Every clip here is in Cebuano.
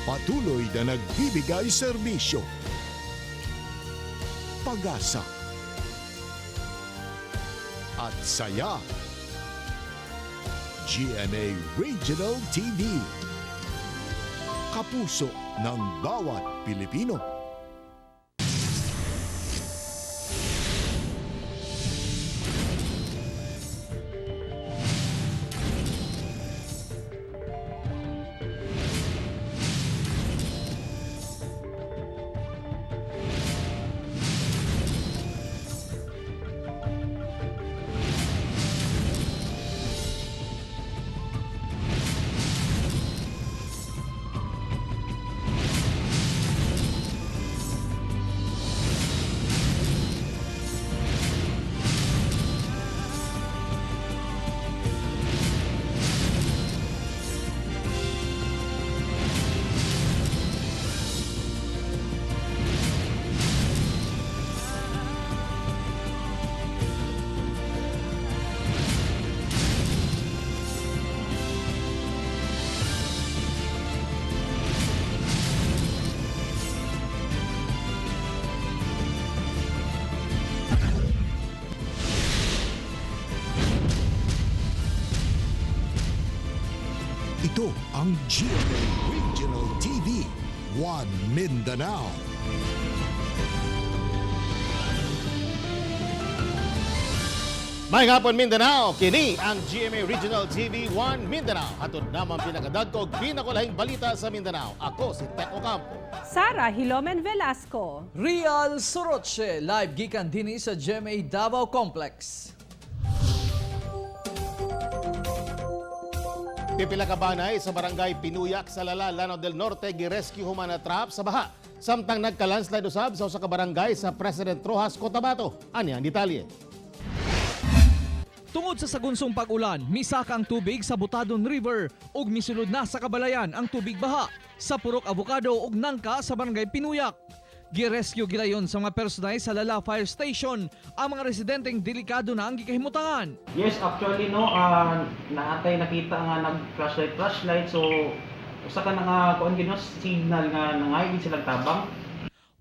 Patuloy na nagbibigay serbisyo, pag-asa, at saya. GMA Regional TV. Kapuso ng bawat Pilipino. Ito ang GMA Regional TV, One Mindanao. May hapon, Mindanao, kini ang GMA Regional TV 1 Mindanao. Hatod naman pinakadagko og pinakulahing balita sa Mindanao. Ako si Tek Ocampo. Sara Hilomen Velasco. Real Soroche, live gikan dinhi sa GMA Davao Complex. Pipila ka banay sa barangay Pinuyak sa Lala, Lanao del Norte girescue human na trap sa baha. Samtang nagka-landslide usab sa usa ka barangay sa President Rojas, Cotabato. Ani ang detalye. Tungod sa sagunsong pag-ulan, misaka ang tubig sa Butadon River ug misulod na sa kabalayan ang tubig baha sa Purok Avocado ug Nangka sa barangay Pinuyak. Girescue gilayon sa mga personay sa Lala Fire Station ang mga residenteng delikado na ang gikahimutangan. Yes, actually no, naatay nakita nga nag flashlight flashlight, so usa ka na nga kuan gid no, signal nga nangay gid silang tabang.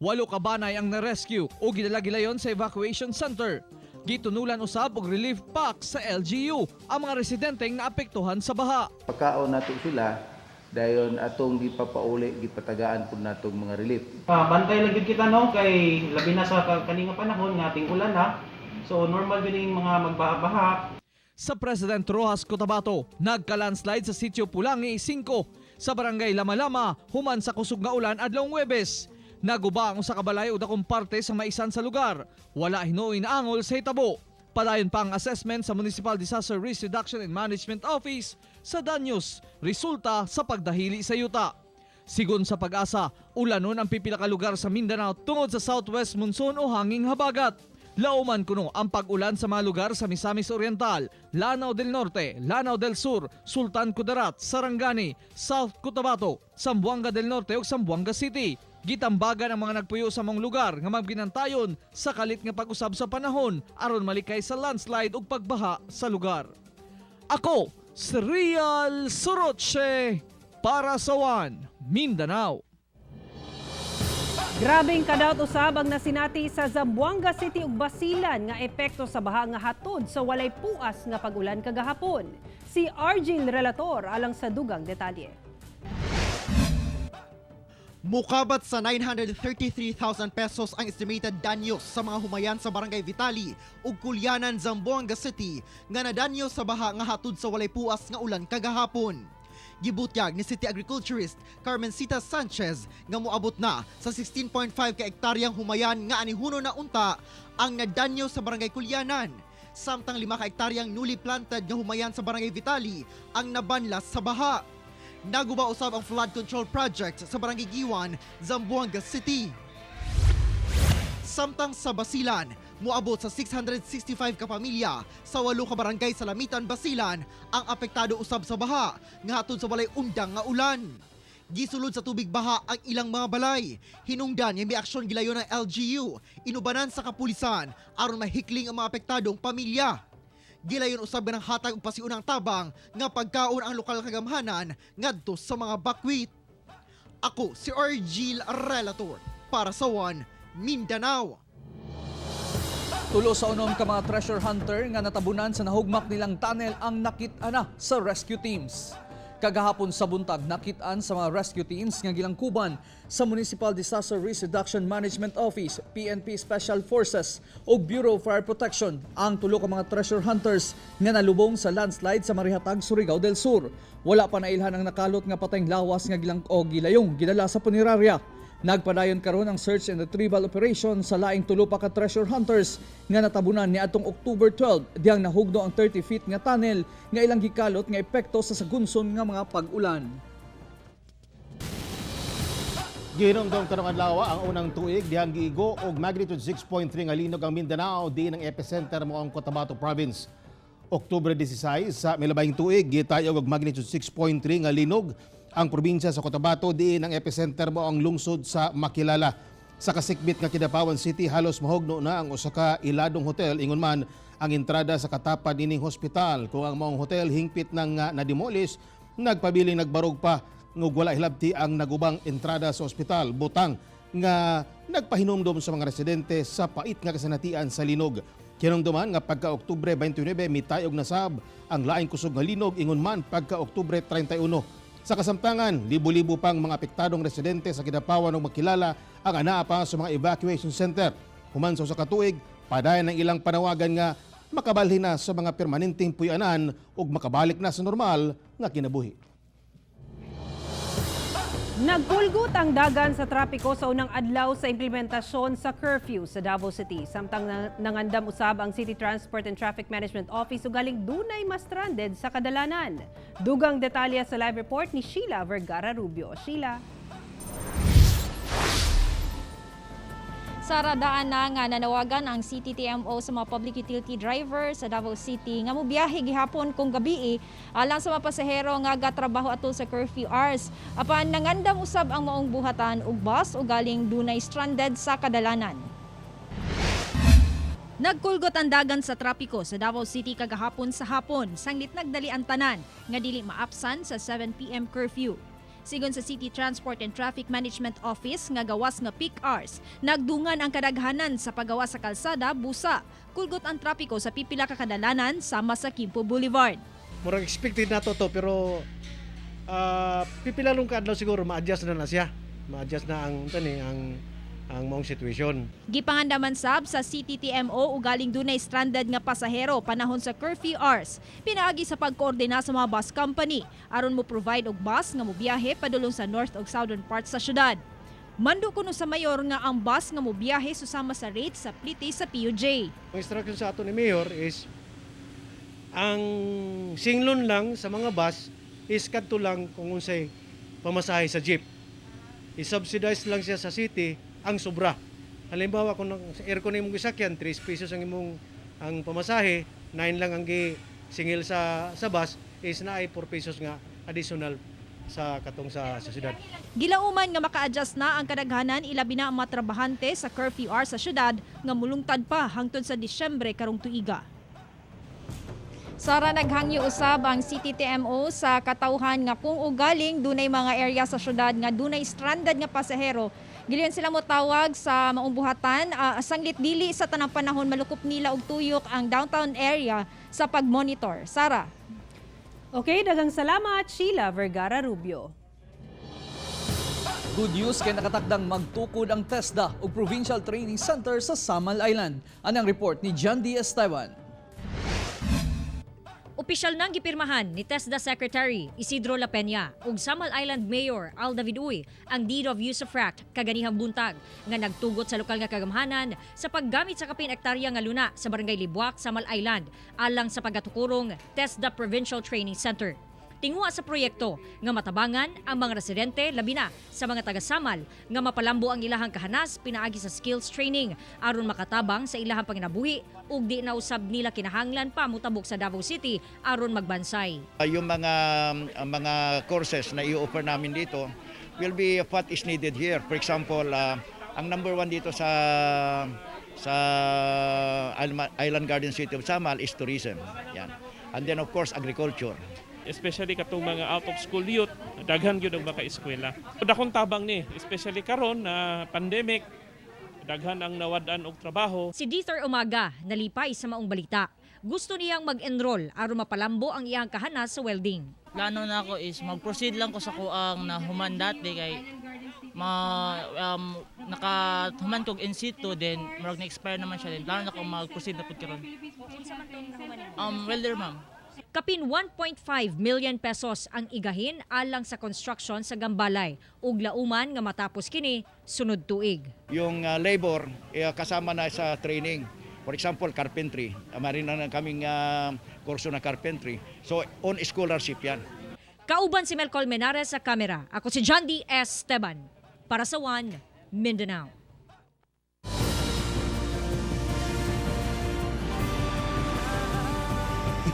Walo ka banay ang na-rescue o gidala gilayon sa evacuation center. Gitunulan usab og relief pack sa LGU ang mga residenteng naapektuhan sa baha. Pagkaon nato sila dayon atong gipapauli, gipatagaan pud natong mga relief. Bantay lang gid kita no, kay labi na sa kani nga panahon nga ting ulan na. So normal gyud ning mga magbaha-baha. Sa President Rojas, Cotabato, nagka-landslide sa sitio Pulangi 5 sa barangay Lamalama human sa kusog nga ulan adlawng Huwebes. Naguba ang usa ka balay ug dakong parte sa maisan sa lugar. Wala hinuoy na angol sa hitabo. Padayon pa ang assessment sa Municipal Disaster Risk Reduction and Management Office sa danyos resulta sa pagdahili sa yuta. Sigon sa PAGASA, ulanon ang pipila ka lugar sa Mindanao tungod sa southwest monsoon o hanging habagat. Lauman kuno ang pag-ulan sa mga lugar sa Misamis Oriental, Lanao del Norte, Lanao del Sur, Sultan Kudarat, Sarangani, South Cotabato, Zamboanga del Norte ug Zamboanga City. Gitambagan ang mga nagpuyo sa mong lugar nga magbinantayon sa kalit nga pag-usab sa panahon aron malikay sa landslide ug pagbaha sa lugar. Ako, si Real Soroche para sa One Mindanao. Grabeng kadaot usab ang nasinati sa Zamboanga City ug Basilan nga epekto sa baha nga hatod sa walay puas nga pag-ulan kagahapon. Si Argil Relator alang sa dugang detalye. Mukabat sa 933,000 pesos ang estimated danyos sa mga humayan sa Barangay Vitali ug Kulyanan, Zamboanga City nga nadanyo sa baha nga hatod sa walay puas nga ulan kagahapon. Gibutyag ni City Agriculturist Carmencita Sanchez nga moabot na sa 16.5 ka hektaryang humayan nga anihuno na unta ang nadanyo sa Barangay Kulyanan. Samtang 5 ka hektaryang newly planted nga humayan sa Barangay Vitali ang nabanlas sa baha. Naguba usab ang flood control project sa Barangay Giwan, Zamboanga City. Samtang sa Basilan, moabot sa 665 ka pamilya sa 8 ka barangay sa Lamitan, Basilan ang apektado usab sa baha nga hatod sa walay undang nga ulan. Gisulod sa tubig baha ang ilang mga balay. Hinungdan nga miaksyon gilayon ng LGU, inubanan sa kapulisan aron mahikling ang mga apektadong pamilya. Gilayon usab nga ng hatag og pasiunang tabang nga pagkaon ang lokal kagamhanan ngadto sa mga bakwit. Ako si Argil Relator para sa One Mindanao. 3 sa 6 ka mga treasure hunter nga natabunan sa nahugmak nilang tunnel ang nakit-an na sa rescue teams. Kagahapon sa buntag, nakit-an sa mga rescue teams nga gilangkuban sa Municipal Disaster Risk Reduction Management Office, PNP Special Forces ug Bureau of Fire Protection ang tulo ka mga treasure hunters nga nalubong sa landslide sa Marihatag, Surigao del Sur. Wala pa nailhan ang nakalot nga patayng lawas nga gilang o gilayong gidala sa punerarya. Nagpadayon karon ang search and retrieval operation sa laing tulo pa ka treasure hunters nga natabunan niadtong October 12 diyang nahugno ang 30 feet nga tunnel nga ilang gikalot nga epekto sa sagunson nga mga pag-ulan. Gihinumdom karong adlaw ang unang tuig dihang giigo og magnitude 6.3 nga linog ang Mindanao, diin ang epicenter mao ang Cotabato Province. Oktubre 16 sa milabayng tuig, gitayog og magnitude 6.3 nga linog ang probinsya sa Cotabato, diin ang epicenter mao ang lungsod sa Makilala. Sa kasikbit nga Kidapawan City, halos mahugno na ang usa ka iladong hotel, ingon man ang entrada sa katapad nining hospital. Kung ang maong hotel hingpit nang nademolish, nagpabiling nagbarog pa ngug wala hilabti ang nagubang entrada sa ospital, butang nga nagpahinumdom sa mga residente sa pait nga kasanatian sa linog. Kinumduman nga pagka Oktubre 29 mitayog na sab ang laing kusog nga linog, ingon man pagka Oktubre 31. Sa kasamtangan, libo-libo pang mga apektadong residente sa Kidapawan ug Makilala ang anaa pa sa mga evacuation center. Human sa usa ka tuig, padayon ang ilang panawagan nga makabalhin na sa mga permanenteng puy-anan ug makabalik na sa normal nga kinabuhi. Nagkulgot ang dagan sa trapiko sa unang adlaw sa implementasyon sa curfew sa Davao City. Samtang nangandam usab ang City Transport and Traffic Management Office ugaling dunay mas stranded sa kadalanan. Dugang detalye sa live report ni Sheila Vergara Rubio. Sheila. Sa radaan na nga nanawagan ang CTTMO sa mga public utility driver sa Davao City nga mobiyahe gihapon kung gabi alang sa mga pasahero nga gatrabaho atol sa curfew hours. Apan nangandam usab ang maong buhatan og bus o galing dunay stranded sa kadalanan. Nagkulgot ang dagan sa trapiko sa Davao City kagahapon sa hapon, sanglit nagdali ang tanan nga dili maapsan sa 7 p.m. curfew. Sigon sa City Transport and Traffic Management Office nga gawas nga peak hours, nagdungan ang kadaghanan sa pagawa sa kalsada busa. Kulgot ang trapiko sa pipila ka kadalanan sama sa Quimpo Boulevard. Murag expected na to to, pero pipila lang ka adlaw siguro ma-adjust na na siya. Ma-adjust na ang tani ang maong situation. Gipangandaman sab sa CTTMO ugaling dunay stranded nga pasahero panahon sa curfew hours. Pinaagi sa pagkoordina sa mga bus company aron mo provide og bus nga mobiyahe padulong sa north ug southern parts sa syudad. Mando kuno sa mayor nga ang bus nga mobiyahe susama sa rate sa plite sa PUJ. Ang instruction sa ato ni Mayor is ang singlon lang sa mga bus is kadto lang kung unsay pamasahe sa jeep. I-subsidize lang siya sa city ang sobra. Halimbawa, kung ang aircon na imong gisakyan, 3 pesos ang imong ang pamasahe, 9 lang ang gi singil sa bus is naay 4 pesos nga additional sa katong sa syudad. Gilauman nga maka-adjust na ang kadaghanan, ilabi na ang mga trabahante sa curfew hours sa syudad nga mulungtad pa hangtod sa Disyembre karong tuiga. Sara, naghangyo usab ang CTTMO sa katawhan nga kung ugaling dunay mga area sa syudad nga dunay stranded nga pasahero, giliyon sila mo tawag sa maong buhatan sanglit dili sa tanang panahon malukop nila og tuyok ang downtown area sa pagmonitor. Sara. Okay, daghang salamat, Sheila Vergara Rubio. Good news kay nakatakdang magtukod ang TESDA ug Provincial Training Center sa Samal Island. Anang report ni John D. Esteban. Opisyal nang gipirmahan ni TESDA Secretary Isidro Lapeña ug Samal Island Mayor Al David Uy ang Deed of Usufruct kaganihang buntag nga nagtugot sa lokal nga kagamhanan sa paggamit sa kapin ektarya nga luna sa Barangay Libuac, Samal Island alang sa pagatukurong TESDA Provincial Training Center. Tinguha sa proyekto nga matabangan ang mga residente, labi na sa mga taga-Samal, nga mapalambo ang ilahang kahanas pinaagi sa skills training aron makatabang sa ilahang panginabuhi ug di na usab nila kinahanglan pa mutabok sa Davao City aron magbansay. Yung mga courses na i-offer namin dito will be what is needed here. For example, ang number one dito sa Island Garden City of Samal is tourism. Yan. And then, of course, agriculture. Especially katong mga out of school youth, daghan gyud og makaeskwela. Dakong tabang ni, especially karon na pandemic, daghan ang nawad-an og trabaho. Si Dieter Umaga nalipay sa maong balita. Gusto niyang mag-enroll aron mapalambo ang iyang kahanas sa welding. Plano na ako is mag-proceed lang ko sa kuang na human dati kay ma naka human kog in situ, then murag na-expire naman siya, then plano na ko mag-proceed na pud karon. Welder, ma'am. Kapin 1.5 million pesos ang igahin alang sa construction sa Gambalay ug lauman nga matapos kini sunod tuig. Yung labor, eh, kasama na sa training. For example, carpentry. Meron na kaming kurso na carpentry. So, on scholarship yan. Kauban si Mel Colmenares sa kamera. Ako si John D. Esteban para sa One Mindanao.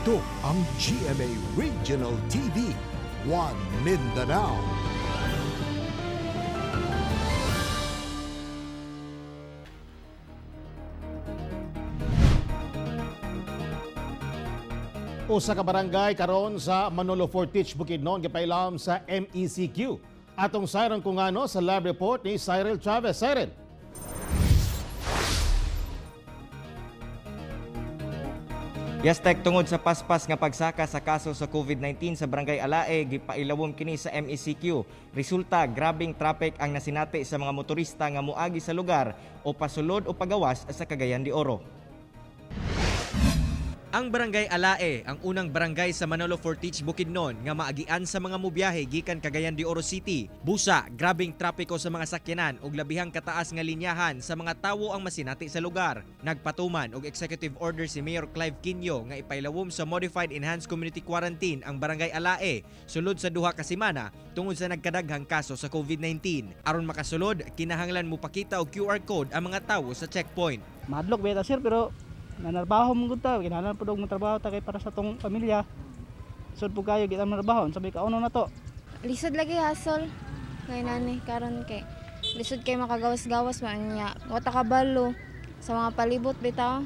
Ito ang GMA Regional TV, One Mindanao. Usa ka barangay karon sa Manolo Fortich, Bukidnon gipailawom sa MECQ. Atong sayran kung ano sa live report ni Cyril Chavez. Cyril. Yes, Tek, tungod sa paspas nga pagsaka sa kaso sa COVID-19 sa Barangay Alae, gipailawom kini sa MECQ. Resulta, grabing traffic ang nasinati sa mga motorista nga moagi sa lugar o pasulod o pagawas sa Cagayan de Oro. Ang Barangay Alae, ang unang barangay sa Manolo Fortich, Bukidnon nga maagian sa mga mubiyahe gikan Cagayan de Oro City. Busa, grabing trapiko sa mga sakyanan ug labihang kataas nga linyahan sa mga tawo ang masinati sa lugar. Nagpatuman og executive order si Mayor Clive Quinio nga ipailawom sa Modified Enhanced Community Quarantine ang Barangay Alae sulod sa 2 ka semana tungod sa nagkadaghang kaso sa COVID-19. Aron makasulod, kinahanglan mopakita og QR code ang mga tawo sa checkpoint. Mahadlok ba sir, pero nanarbaho mo gud ta, kinahanglan pud og motrabaho ta kay para sa tong pamilya. Sud pud kayo kita manarbaho, sabi ka ono na to. Lisod lagi hasol ngayon nani karon kay lisod kay makagawas-gawas man niya. Wa ta kabalo sa mga palibot bitaw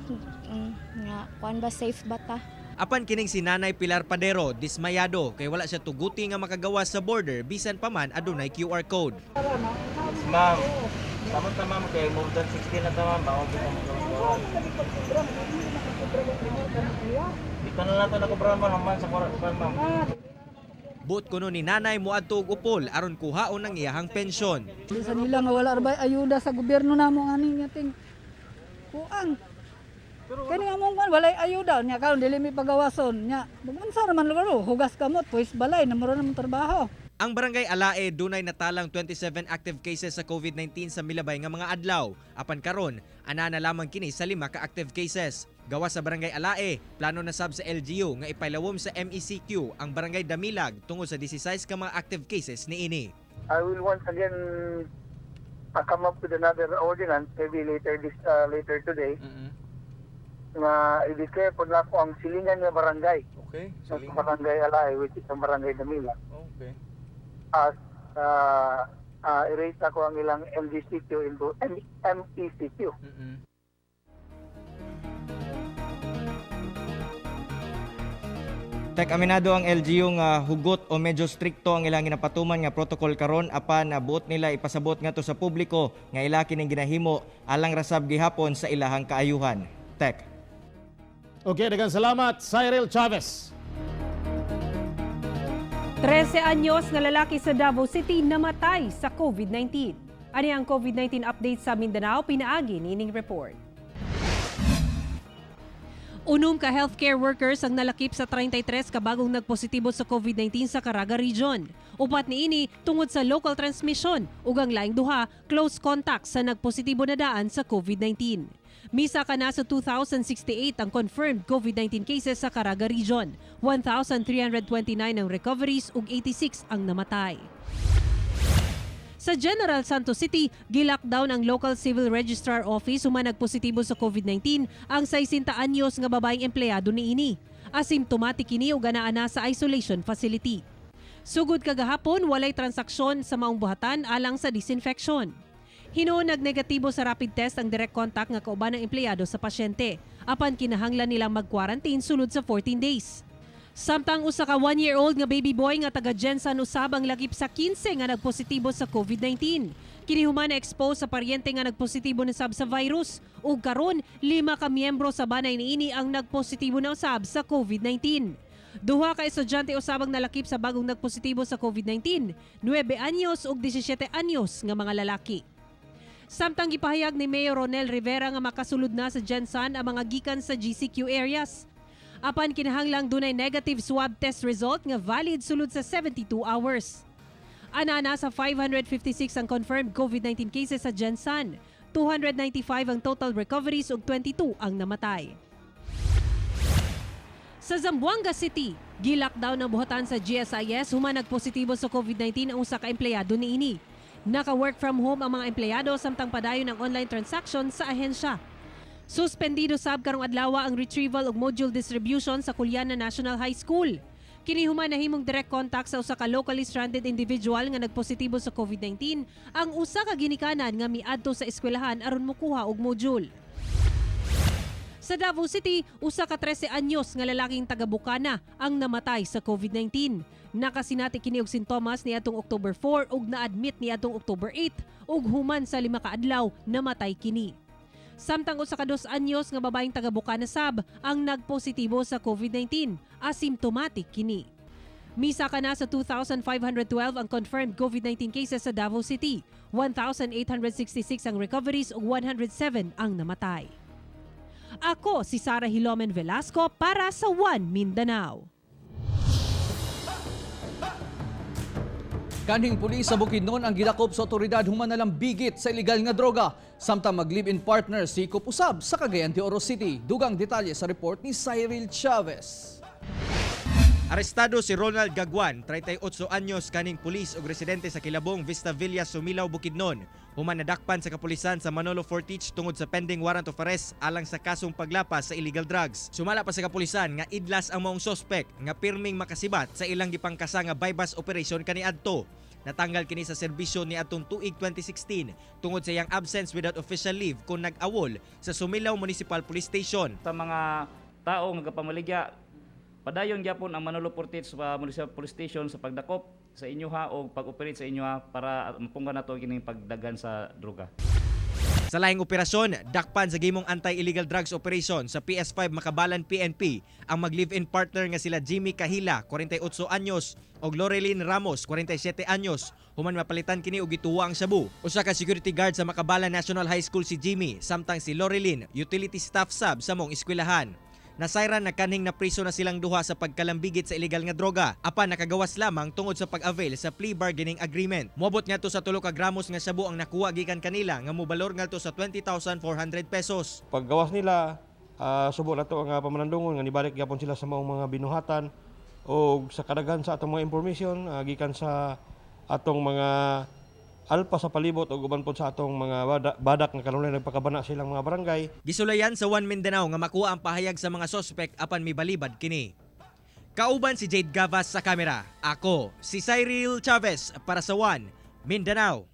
nga kuan ba, safe ba ta? Apan kining si Nanay Pilar Padero, dismayado kay wala siya tuguti nga makagawas sa border bisan pa man adunay QR code. Ma'am, samot na ma'am kay more than 60 na ta ma'am, bawal kita magawas. Di ka na lang to nakobra ma'am, man sa kuan ma'am. Buot kuno ni Nanay moadto og upol aron kuhaon ang iyahang pensyon. Sa nila nga wala ra ayuda sa gobyerno namo aning ating kuan. Kani among kuan walay ayuda nya karon dili mi pagawason nya. Unsa naman lugar hugas kamot puis balay na mura naman trabaho. Ang Barangay Alae dunay natalang 27 active cases sa COVID-19 sa milabay nga mga adlaw. Apan karon, ana na lamang kini sa 5 ka active cases. Gawas sa Barangay Alae, plano na sab sa LGU nga ipailawom sa MECQ ang Barangay Damilag tungod sa 16 ka mga active cases niini. I will once again come up with another ordinance maybe later today nga i-declare po na ako ang silingan nga barangay. Sa Barangay Alae, which is ang Barangay Damilag. As erase ako ang ilang MGCQ into MECQ. Tek, aminado ang LGU nga hugot o medyo strikto ang ilang ginapatuman nga protocol karon, apan buot nila ipasabot ngadto sa publiko nga ila kining ginahimo alang rasab gihapon sa ilahang kaayuhan. Tek. Okay, daghang salamat, Cyril Chavez. 13 anyos nga lalaki sa Davao City namatay sa COVID-19. Ani ang COVID-19 update sa Mindanao pinaagi niining report. 6 ka healthcare workers ang nalakip sa 33 ka bagong nagpositibo sa COVID-19 sa Caraga Region. 4 niini tungod sa local transmission ug ang laing 2 close contact sa nagpositibo na daan sa COVID-19. Misa ka na sa 2,068 ang confirmed COVID-19 cases sa Caraga Region. 1,329 ang recoveries ug 86 ang namatay. Sa General Santos City, gilockdown ang local civil registrar office human nagpositibo sa COVID-19 ang 60 anyos nga babaeng empleyado niini. Asymptomatic kini ug anaa sa isolation facility. Sugod kagahapon, walay transaksyon sa maong buhatan alang sa disinfection. Hinuon nagnegatibo sa rapid test ang direct contact nga kauban ng empleyado sa pasyente. Apan kinahanglan nilang mag-quarantine sulod sa 14 days. Samtang usa ka 1-year-old nga baby boy nga taga GenSan usab ang lakip sa 15 nga nagpositibo sa COVID-19. Kini human na-expose sa paryente nga nagpositibo na sab sa virus, ug karon 5 ka miyembro sa banay niini ang nagpositibo na usab sa COVID-19. Duha ka estudyante usab ang nalakip sa bagong nagpositibo sa COVID-19, 9 anyos ug 17 anyos nga mga lalaki. Samtang gipahayag ni Mayor Ronel Rivera nga makasulod na sa GenSan ang mga gikan sa GCQ areas. Apan kinahanglang dunay negative swab test result nga valid sulod sa 72 hours. Ana na sa 556 ang confirmed COVID-19 cases sa GenSan. 295 ang total recoveries ug 22 ang namatay. Sa Zamboanga City, gi-lockdown ang buhatan sa GSIS human nagpositibo sa COVID-19 ang usa ka empleyado niini. Naka-work from home ang mga empleyado samtang padayon ang online transaction sa ahensya. Suspendido sab karong adlaw ang retrieval ug module distribution sa Culiana National High School. Kini human nahimong direct contact sa usa ka locally stranded individual nga nagpositibo sa COVID-19 ang usa ka ginikanan nga miadto sa eskwelahan aron mokuha og module. Sa Davao City, usa ka 13 anyos nga lalaking taga Bukana ang namatay sa COVID-19. Nakasinati kini og sintomas niadtong October 4 ug na-admit niadtong October 8 ug human sa 5 ka adlaw namatay kini. Samtang usa ka 2 anyos nga babaeng taga Bukana sab ang nagpositibo sa COVID-19, asymptomatic kini. Misaka na sa 2,512 ang confirmed COVID-19 cases sa Davao City. 1,866 ang recoveries ug 107 ang namatay. Ako si Sara Hilomen Velasco para sa One Mindanao. Kanhing pulis sa Bukidnon ang gidakop sa otoridad human nalambigit sa ilegal nga droga. Samtang mag-live-in partner si usab sa Cagayan de Oro City. Dugang detalye sa report ni Cyril Chavez. Arestado si Ronald Gagwan, 38 anyos, kaning pulis ug residente sa Kilabong, Vista Villa, Sumilao, Bukidnon. Human nadakpan sa kapulisan sa Manolo Fortich tungod sa pending warrant of arrest alang sa kasong paglapas sa illegal drugs. Sumala pa sa kapulisan nga idlas ang maong sospek nga pirming makasibat sa ilang gipangkasa nga buy-bust operation kaniadto. Natanggal kini sa serbisyo ni atong tuig 2016 tungod sa iyang absence without official leave kung nag-awol sa Sumilao Municipal Police Station. Sa mga tao nga gapamaligya, padayon gyapon ang Manolo Fortich sa Municipal Police Station sa pagdakop sa inyoha o pag-operate sa inyoha para mapunggan nato kining pagdagan sa droga. Sa lahing operasyon, dakpan sa gihimong anti-illegal drugs operation sa PS5 Makabalan PNP ang mag-live-in partner nga sila Jimmy Kahila, 48 anyos, ug Loreline Ramos, 47 anyos. Human mapalitan kini og gituwa ang shabu. Usa ka security guard sa Makabalan National High School si Jimmy, samtang si Loreline, utility staff sab sa maong eskwelahan. Nasayran na kanhing napriso na silang duha sa pagkalambigit sa ilegal nga droga apan nakagawas lamang tungod sa pag-avail sa plea bargaining agreement. Moabot ngadto sa 3 ka gramos nga shabu ang nakuha gikan kanila nga mobalor ngadto sa 20,400 pesos. Paggawas nila, subo na to ang pamanandungon nga nibalik gyapon sila sa maong mga binuhatan o sa kadaghan sa atong mga information gikan sa atong mga alpa sa palibot o uban pod sa atong mga badak nga kanunay nagpakabana silang mga barangay. Gisulayan sa One Mindanao nga makuha ang pahayag sa mga sospek apan mibalibad kini. Kauban si Jade Gavas sa kamera. Ako si Cyril Chavez para sa One Mindanao.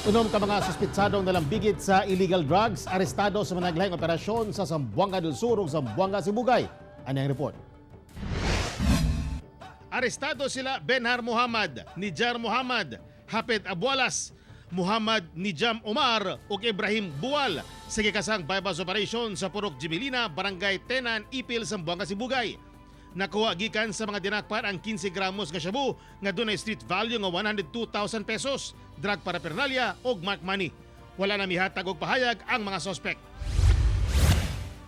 6 ka mga suspitsadong nalambigit sa illegal drugs, arestado sa managlahing operasyon sa Zamboanga del Sur ug Zamboanga Sibugay. Ano ang report? Arestado sila Benhar Muhammad, Nijar Muhammad, Hapet Abualas, Muhammad Nijam Omar ug Ibrahim Buwal sa gikasang buy-bust operation sa Purok Jibilina, Barangay Tenan, Ipil, Zamboanga Sibugay. Nakuha gikan sa mga dinakpan ang 15 gramos nga shabu nga dunay street value nga 102,000 pesos, drug paraphernalia ug mark money. Wala na mihatag og pahayag ang mga sospek.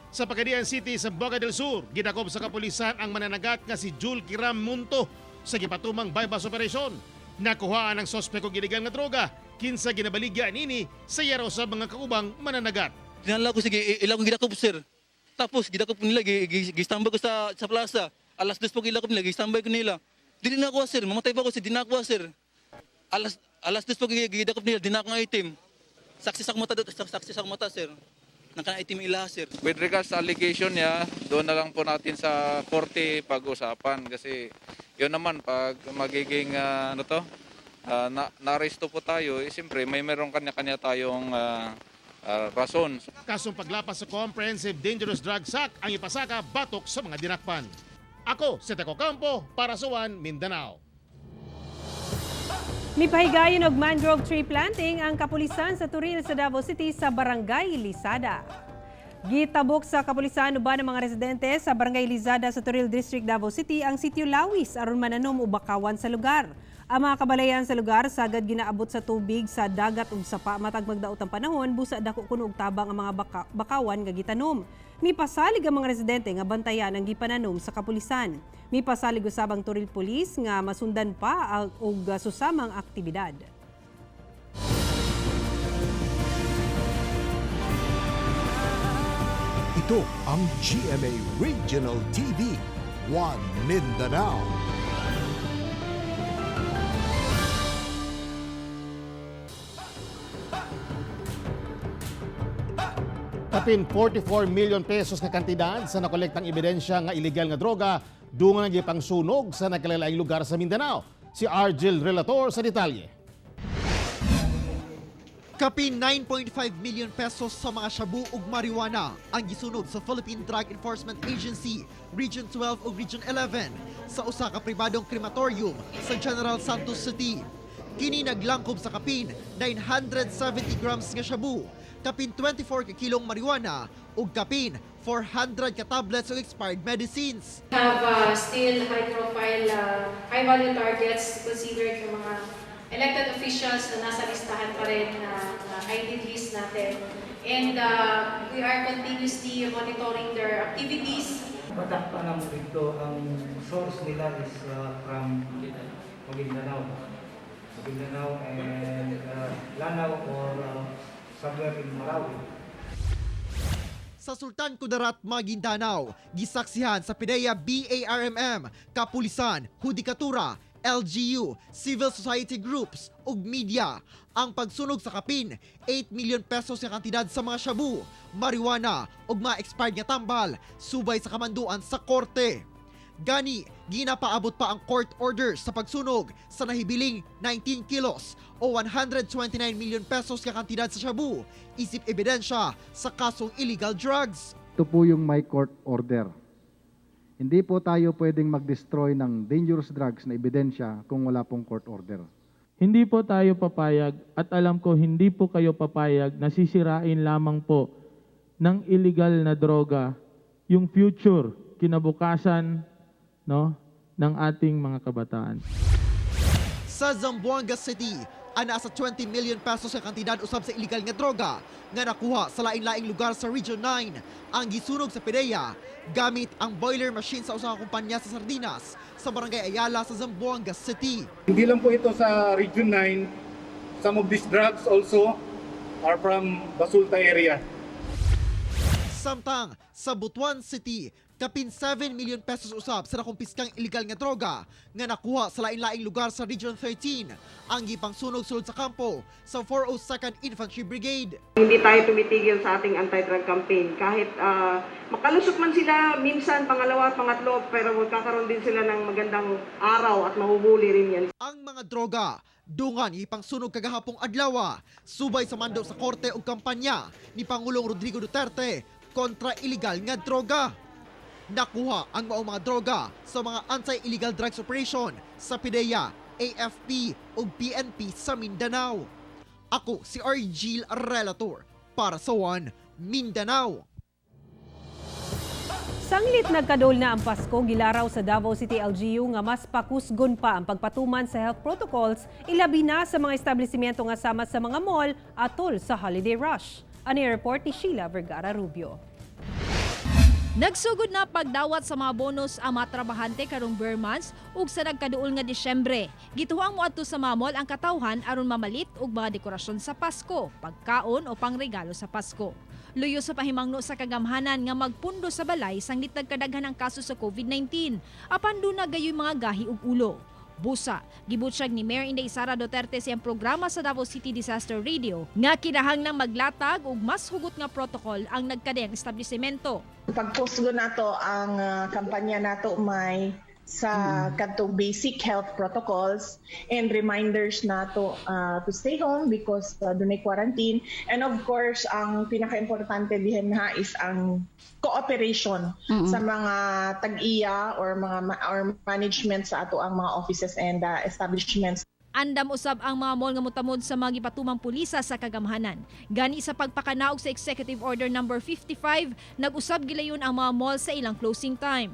Sa Pagadian City, Zamboanga del Sur, gidakop sa kapulisan ang mananagat nga si Jul Kiram Munto sa gipatumang buy-bust operation. Nakuhaan ang sospek og illegal nga droga, kinsa ginabaligya nini sa iya sa mga kaubang mananagat. Tinala ko, sige, ilang ko gidakop, sir. Tapos gidakop nila, gi-standby ko sa plaza. Alas 2 po gilakop nila, gi-standby ko nila. Dili na ako, sir, mamatay pa ako, sir, di na ako, sir. Alas 2 po gidakop nila, di na ako nga itim. Saksi sa akong mata, saksi sa akong mata, sir. Nang kana itim ila, sir. With regards sa allegation niya, doon na lang po natin sa korte pag-usapan kasi yun naman pag magiging ano to, na naaresto po tayo, eh, siyempre may meron kanya-kanya tayong rason. Kasong paglapas sa Comprehensive Dangerous Drugs Act ang ipasaka batok sa mga dinakpan. Ako, si Teco Campo, para sa One Mindanao. Mipahigayon og mangrove tree planting ang kapulisan sa Toril sa Davao City sa Barangay Lisada. Gitabok sa kapulisan uban ng mga residente sa Barangay Lizada sa Toril District, Davao City ang sitio Lawis aron mananom o bakawan sa lugar. Ang mga kabalayan sa lugar sagad ginaabot sa tubig sa dagat ug sapa matag magdaot ang panahon, busa dako kuno og tabang ang mga bakawan nga gitanom. Mipasalig ang mga residente nga bantayan ang gipananom sa kapulisan. Mipasalig usab ang Toril Police nga masundan pa og susamang aktibidad. Ito ang GMA Regional TV, One Mindanao. Kapin 44 million pesos nga kantidad sa nakolektang ebidensya nga ilegal nga droga dungan ang gipangsunog sa nakilalaing lugar sa Mindanao. Si Argel Relator sa detalye. Kapin 9.5 million pesos sa mga shabu ug marijuana ang gisunog sa Philippine Drug Enforcement Agency Region 12 ug Region 11 sa usa ka pribadong crematorium sa General Santos City. Kini naglangkob sa kapin 970 grams nga shabu, kapin 24 ka kilong marijuana ug kapin 400 ka tablets ug expired medicines. Have still high profile, high value targets considered yung mga elected officials na nasa listahan pa rin na ID list natin. And we are continuously monitoring their activities. Batak pa naman dito, ang source nila is from Maguindanao. Maguindanao and Lanao or somewhere in Marawi. Sa Sultan Kudarat, Maguindanao, gisaksihan sa PDEA BARMM, Kapulisan, Hudikatura, LGU, civil society groups ug media ang pagsunog sa kapin 8 million pesos nga kantidad sa mga shabu, marijuana ug mga expired nga tambal subay sa kamanduan sa korte. Gani, ginapaabot pa ang court order sa pagsunog sa nahibiling 19 kilos o 129 million pesos nga kantidad sa shabu, isip ebidensya sa kasong illegal drugs. Ito po yung may court order. Hindi po tayo pwedeng mag-destroy ng dangerous drugs na ebidensya kung wala pong court order. Hindi po tayo papayag at alam ko hindi po kayo papayag na sisirain lamang po ng illegal na droga yung future, kinabukasan, no, ng ating mga kabataan. Sa Zamboanga City, ana sa 20 million pesos ang kantidad usab sa illegal nga droga nga nakuha sa lain-laing lugar sa Region 9 ang gisunog sa PDEA gamit ang boiler machine sa usa ka kumpanya sa sardinas sa Barangay Ayala sa Zamboanga City. Hindi lang po ito sa Region 9, some of these drugs also are from Basulta area. Samtang sa Butuan City, kapin 7 million pesos usab sa nakumpiskang illegal nga droga nga nakuha sa lain-laing lugar sa Region 13 ang gipangsunog sulod sa kampo sa 402nd Infantry Brigade. Hindi tayo tumitigil sa ating anti-drug campaign. Kahit makalusot man sila minsan, pangalawa at pangatlo, pero magkakaroon din sila ng magandang araw at mahuhuli rin yan. Ang mga droga, dungan ipangsunog kagahapong adlaw, subay sa mando sa korte ug kampanya ni Pangulong Rodrigo Duterte kontra illegal nga droga. Nakuha ang maong mga droga sa mga anti-illegal drugs operation sa PDEA, AFP ug PNP sa Mindanao. Ako si Argil Relator para sa One Mindanao. Sanglit nagkadool na ang Pasko, gilaraw sa Davao City LGU nga mas pakusgon pa ang pagpatuman sa health protocols, ilabi na sa mga establishmento nga sama sa mga mall atol sa holiday rush. Ani report ni Sheila Vergara Rubio. Nagsugod na pagdawat sa mga bonus ang mga trabahante karong ber months ug sa nagkaduol nga Disyembre. Gituhang moadto sa mga mall ang katawhan aron mamalit og mga dekorasyon sa Pasko, pagkaon o pangregalo sa Pasko. Luyo sa pahimangno sa kagamhanan nga magpundo sa balay sanglit nagkadaghan ang kaso sa COVID-19. Apan duna gayoy mga gahi ug ulo. Busa, gibutyag ni Mayor Inday Sara Duterte siyang programa sa Davao City Disaster Radio nga kinahanglang maglatag og mas hugot nga protocol ang nagkadeng establishmento. Pagkusgo nato ang kampanya nato may Sa kadtong basic health protocols and reminders nato to stay home because dunay quarantine, and of course ang pinaka-importante dihen ha is ang cooperation sa mga tag-iya or mga or management sa ato ang mga offices and establishments. Andam usab ang mga mall nga motamod sa mga gipatumang pulisa sa kagamhanan. Gani sa pagpakanaog sa Executive Order number 55, nag-usab gilayon ang mga mall sa ilang closing time.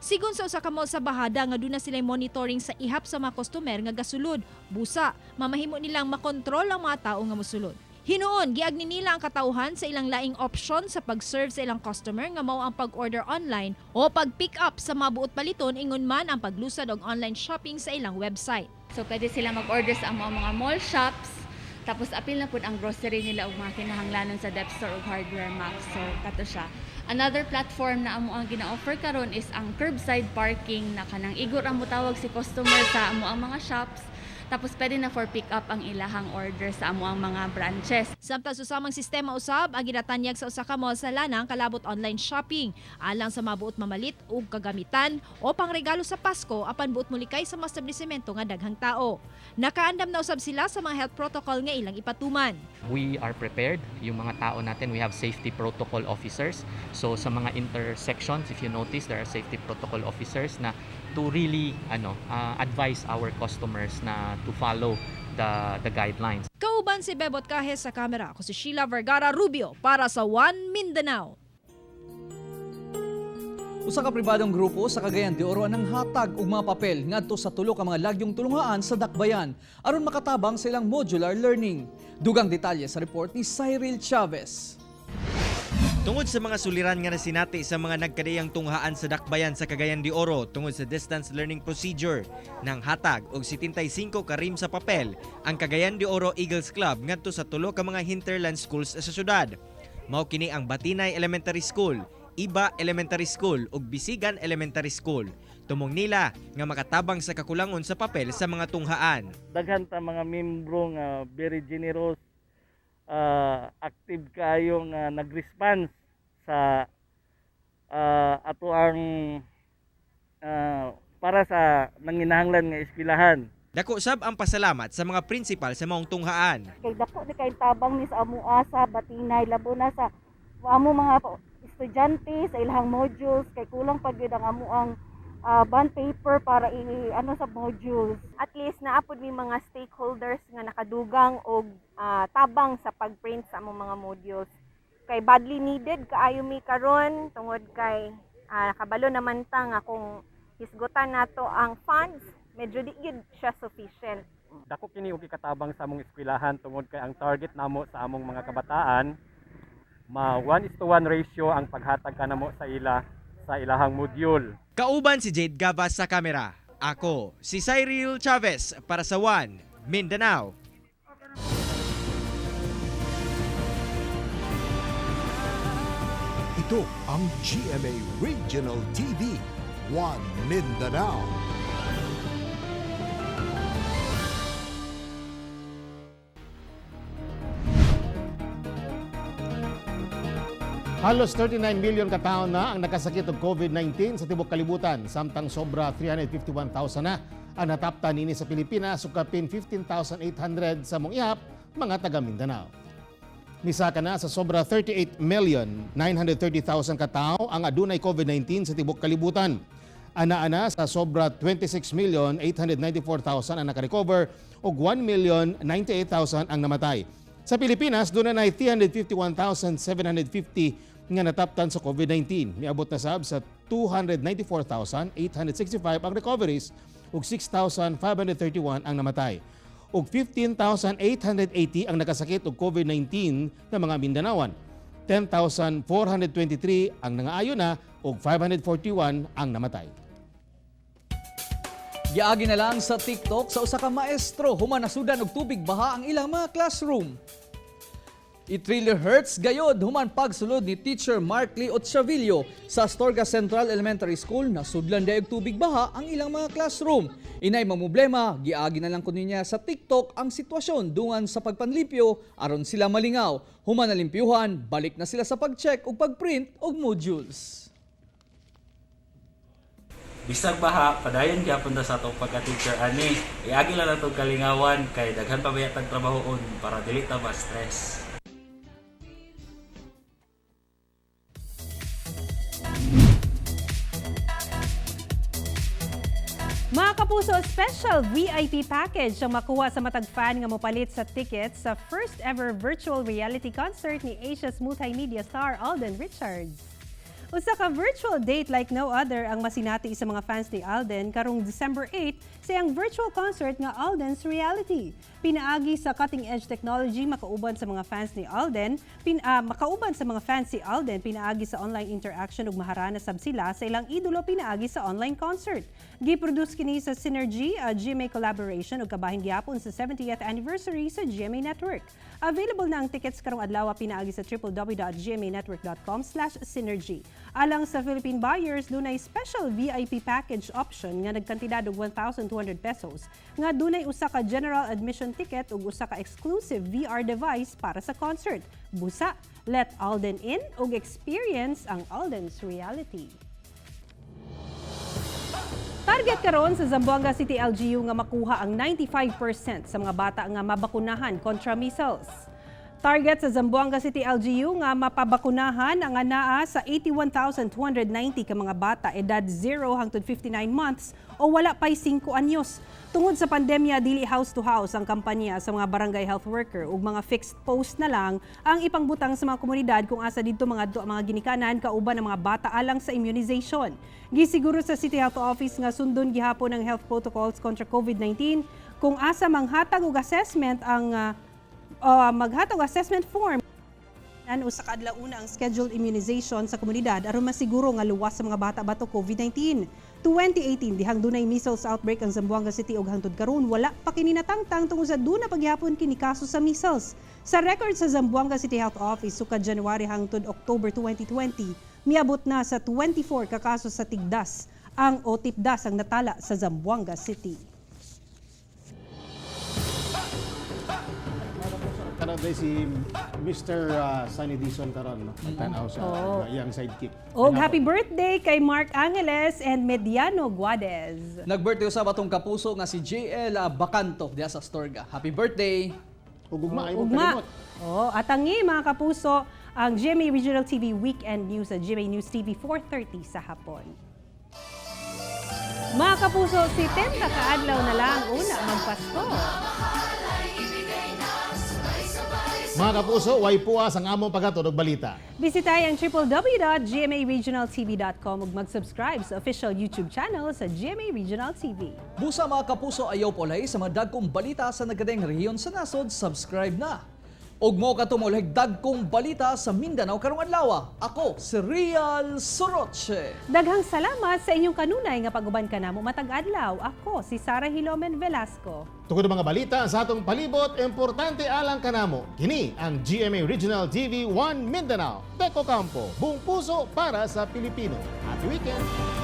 Sigon sa usa ka mall sa Bajada nga duna sila monitoring sa ihap sa mga customer nga gasulod, busa, mamahimo nilang makontrol ang mga tao nga mosulod. Hinuon, giagni nila ang katawhan sa ilang laing option sa pag-serve sa ilang customer nga mao ang pag-order online o pag-pick up sa mga buot paliton, ingon man ang paglusad og online shopping sa ilang website. So pwede sila mag-order sa amo mga mall shops. Tapos apil na pud ang grocery nila ug mga kinahanglanon sa Dep Store ug Hardware Max. So kato siya. Another platform na amo ang gina-offer karon is ang curbside parking na kanang igor ang motawag si customer sa amo ang mga shops. Tapos pwede na for pick up ang ilahang order sa amo ang mga branches. Samtang susamang sistema usab ang ginatanyag sa usa ka mall sa Lanang kalabot online shopping alang sa mabuot mamalit og kagamitan o pangregalo sa Pasko apan buot molikay sa mga establishmento nga daghang tao. Nakaandam na usab sila sa mga health protocol nga ilang ipatuman. We are prepared. Yung mga tao natin, we have safety protocol officers. So sa mga intersections, if you notice, there are safety protocol officers na to really advise our customers na to follow the guidelines. Kauban si Bebot Cajes sa kamera. Ako si Sheila Vergara Rubio para sa One Mindanao. Usa ka pribadong grupo sa Cagayan de Oro ang hatag og mga papel ngadto sa tulo ka mga lagyong tulunghaan sa Dakbayan aron makatabang sa ilang modular learning. Dugang detalye sa report ni Cyril Chavez. Tungod sa mga suliran nga nasinati sa mga nagkadiyang tunghaan sa Dakbayan sa Cagayan de Oro tungod sa distance learning procedure, nang hatag og 75 ka ream sa papel ang Cagayan de Oro Eagles Club ngadto sa tulo ka mga hinterland schools sa syudad. Mao kini ang Batinay Elementary School, Iba Elementary School ug Bisigan Elementary School. Tumong nila nga makatabang sa kakulangon sa papel sa mga tunghaan. Daghan ta mga membro nga very generous, active kaayo nga nag-response sa ato ang para sa nanginahanglan nga eskwelahan. Dako sab ang pasalamat sa mga principal sa maong tunghaan. Kay dako ni kay tabang ni sa amua sa Batinay, labo na sa amo mga estudyante sa ilahang modules kay kulang pa gyud ang amuang bond paper para i ano sa modules. At least naapod mi mga stakeholders nga nakadugang og tabang sa pagprint sa among mga modules. Kay badly needed kaayo mi karon tungod kay nakabalo naman ta nga kung hisgutan nato ang funds, medyo di gyud siya sufficient. Dako kini og ikatabang sa among eskwelahan tungod kay ang target namo sa among mga kabataan ma 1:1 ratio ang paghatag kanamo sa ila sa ilahang module. Kauban si Jade Gavas sa kamera. Ako si Cyril Chavez para sa One Mindanao. Ito ang GMA Regional TV, One Mindanao. Halos 39 million katao na ang nakasakit og COVID-19 sa tibok kalibutan, samtang sobra 351,000 na ang natapta nini sa Pilipinas ug kapin 15,800 sa mong ihap mga taga Mindanao. Misaka na sa sobra 38,930,000 katao ang adunay COVID-19 sa tibok kalibutan. Ana-ana sa sobra 26,894,000 ang nakarecover ug 1,098,000 ang namatay. Sa Pilipinas, doon na 351,750 nga nataptan sa COVID-19. Miabot na sab sa 294,865 ang recoveries ug 6,531 ang namatay. Ug 15,880 ang nakasakit og COVID-19 na mga Mindanaoan. 10,423 ang nangaayo na ug 541 ang namatay. Giagi na lang sa TikTok sa usa ka maestro human nasudan og tubig baha ang ilang mga classroom. It really hurts gayod human pagsulod ni Teacher Mark Lee Otsavillo sa Astorga Central Elementary School, nasudlan day og tubig baha ang ilang mga classroom. Inay mamroblema, giagi na lang kuno niya sa TikTok ang sitwasyon dungan sa pagpanlimpyo aron sila malingaw. Human nalimpyuhan, balik na sila sa pag-check ug pag-print og modules. Bisag baha, padayon gyapon ta sa atong pagka-teacher ani. Iagi lang natong kalingawan kay daghan pa baya tag trabahoon para dili ta ma-stress. Mga kapuso, special VIP package ang makuha sa matag fan nga mopalit sa ticket sa first ever virtual reality concert ni Asia's multimedia star Alden Richards. Usa ka virtual date like no other ang masinati sa mga fans ni Alden karong December 8 sa iyang virtual concert nga Alden's Reality. Pinaagi sa cutting-edge technology, makauban sa mga fans si Alden pinaagi sa online interaction ug maharana sab sila sa ilang idolo pinaagi sa online concert. Giproduce kini sa Synergy, a GMA collaboration ug kabahin gihapon sa 70th anniversary sa GMA Network. Available na ang tickets karong adlaw pinaagi sa www.gmanetwork.com/synergy. Alang sa Philippine buyers, dunay special VIP package option nga nagkantidad og 1,200 pesos nga dunay usa ka general admission ticket ug usa ka exclusive VR device para sa concert. Busa, let Alden in ug experience ang Alden's reality. Target karon sa Zamboanga City LGU nga makuha ang 95% sa mga bata nga mabakunahan kontra measles. Target sa Zamboanga City LGU nga mapabakunahan ang anaa sa 81,290 ka mga bata edad 0 hangtod 59 months o wala pa'y 5 anyos. Tungod sa pandemya, dili house to house ang kampanya sa mga barangay health worker ug mga fixed post na lang ang ipangbutang sa mga komunidad kung asa didto mga ginikanan kauban ang mga bata alang sa immunization. Gisiguro sa City Health Office nga sundon gihapon ang health protocols kontra COVID-19 kung asa manghatag og assessment ang maghatag og assessment form usa ka adlaw una ang scheduled immunization sa komunidad aron masiguro nga luwas sa mga bata batok COVID-19. 2018 dihang dunay measles outbreak ang Zamboanga City ug hangtod karon wala pa kini natangtang tungod sa duna pagyapon kini kaso sa measles. Sa record sa Zamboanga City Health Office sukad January hangtod October 2020, miabot na sa 24 ka kaso sa tigdas ang o tipdas ang natala sa Zamboanga City. Karon day si Mr. Sunny Dizon karon, no? Pagtan-aw sa iyang sidekick. Og happy birthday kay Mark Angeles and Mediano Guades. Nag-birthday usab atong kapuso nga si JL Bacanto diha sa Astorga. Happy birthday! Ug ugma ay Ugma. Oh, at ang mga kapuso, ang GMA Regional TV Weekend News sa GMA News TV 4:30 sa hapon. Mga kapuso, 70 kaadlaw na lang una magpasko. Mga kapuso, way puwas ang among paghatod og balita. Bisitay ang www.gmaregionaltv.com ug mag-subscribe sa official YouTube channel sa GMA Regional TV. Busa, mga kapuso, ayaw polay sa mga dagkong balita sa nagadeng rehiyon sa nasod, subscribe na. Og mo katumulhig dagkong balita sa Mindanao karong adlaw. Ako si Real Soroche. Daghang salamat sa inyong kanunay nga pag-uban kanamo matag adlaw. Ako si Sara Hilomen Velasco. Tungod mga balita sa atong palibot, importante alang kanamo. Kini ang GMA Regional TV 1 Mindanao. Deco Campo, buong puso para sa Pilipino. Happy weekend!